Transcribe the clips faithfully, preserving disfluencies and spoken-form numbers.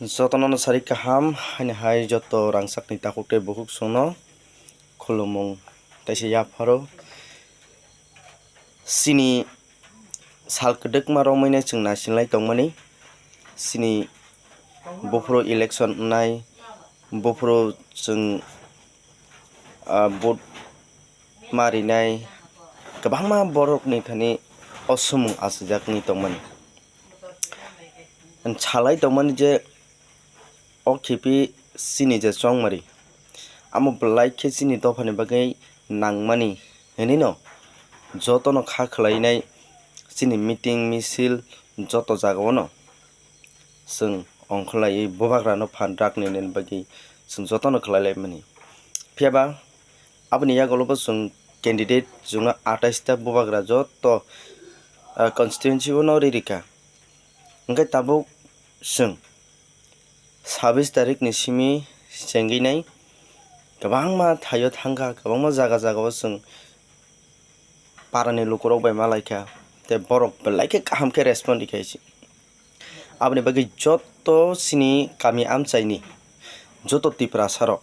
Jotono no sari kaham, haini hai joto rangchakni takhuk tei bukhuk chwngno khulumung teisa yapharo. Chini sal kwdwkma romwi nai chwng naisinglai tongmani. Chini buphuru election wngnai, buphuru chwng, ah, vote ma rinai, kwbangma borokni thani o swmung achaijak wngwi tongmani. Salai tongmani je o khipi chini je chongmari, amo belai khe chini dophani bagwi nangmani hinwi no jotono kha khwlainai chini meeting misil joto jagao no chwng ongkholaiwi bubagrano phan rak ninani bagwi chwng jotono khwlai laimani. Phiya ba aboni yagulo bo chwng candidate chwngno atais ta bubagra joto, ah, constituency o no ri rikha. Hwnkhe tabuk chwng sabis tarikni simi chengwi nai kwbangma thaio thangkha, kwbangma jaga jagao chwng parani lukurok bai malaikha, tei borok belai khe kaham khe respond rikha se. Aboni bagwi joto chini kami amchaini joto Tiprasarok,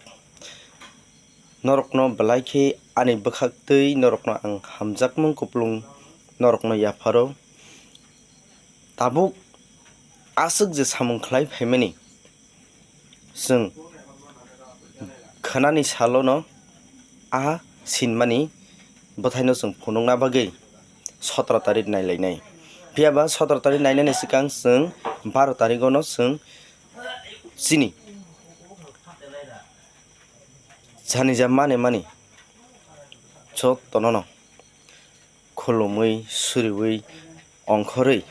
norokno belai khe ani bwkhaktwi norokno ang hamjakmung kupulung norokno yapharo. Tabuk aswk je samung khlai phaimani, chwng khwnani salono a sinmani bwthaino chwng phunukna bagwi sotro tarik nailainai. Phiya ba sotro tarik nainani swkang chwng baro tarigono chwng chini janija mani mani jotono no khulumwi, suriwi, ongkhorwi,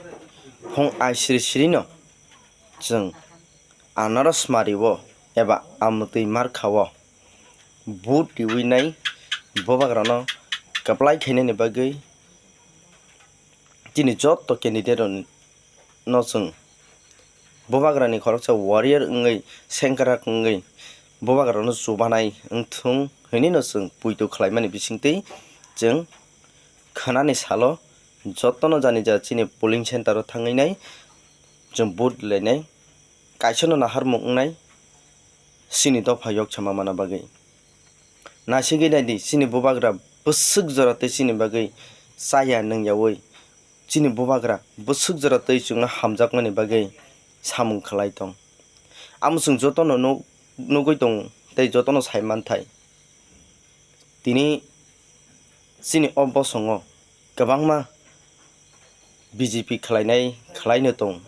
phung ai siri sirino chwng anaros mario eba amtwi markhao vote riwi nai bubagrano kwplai khainani bagwi chini joto candidate rok no chwng bubagrani khoroksa warrior wngwi sengkrak wngwi bubagrano chubanai wngthung hinwi no chwng puitu khlaimani bisingtwi chwng khwnani salo jotono janija chini polling center o thangwi nai chwng vote lainai kaisano naharmung wngnai chini dopha yoksama mana bagwi. Naisingwi naidi, chini bubagra bwswk jora tei chini bagwi chaya nwngyawi, chini bubagra bwswk jora tei chwngno hamjakmani bagwi samung khlai tong. Amo chwng jotono nuk-, nugwi tongo tei jotono sai manthai. Tini chini o bosongo kwbangma B J P khlainai, khlaino tong.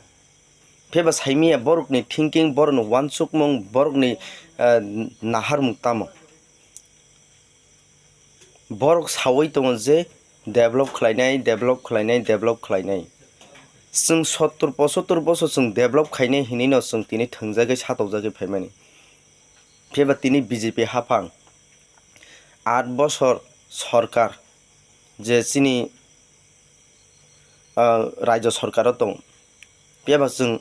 Phiya ba saimanya borokni thinking, borokni uansukmung, borokni, eh, naharmung tamo? Borok saui tongo je develop khlainai, develop khlainai, develop khlainai. Chwng sottor pochottor bosor chwng develop khainai hinwi no chwng tini thwngjagwi satokjagwi phaimani. Phiya ba tini B J P haphang aat bosor sorkar je chini, ah, rajyo sorkaro tong, phiya ba chwng,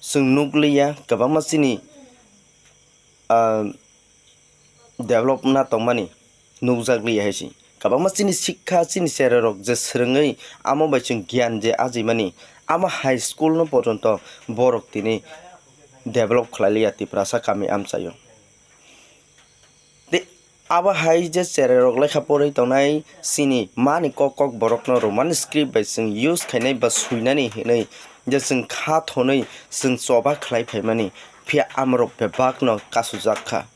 chwng nukliya kwbangma chini, ah, develop wngna tongmani nukjakliya hai se. Kwbangma chini sikha, chini cherai rok je swrwngwi amo bai chwng giyan je ajimani, amo high school no pojonto borok tini develop khlailiya Tiprasa kami amchaio. Tei abo hai je cherai rok lekha porwi tongnai chini mani kok kok borokno Roman script bai chwng use khainai ba swinani hinwi je chwng kha thonwi chwng choba khlai phaimani, phiya amorok bebakno kasujak kha.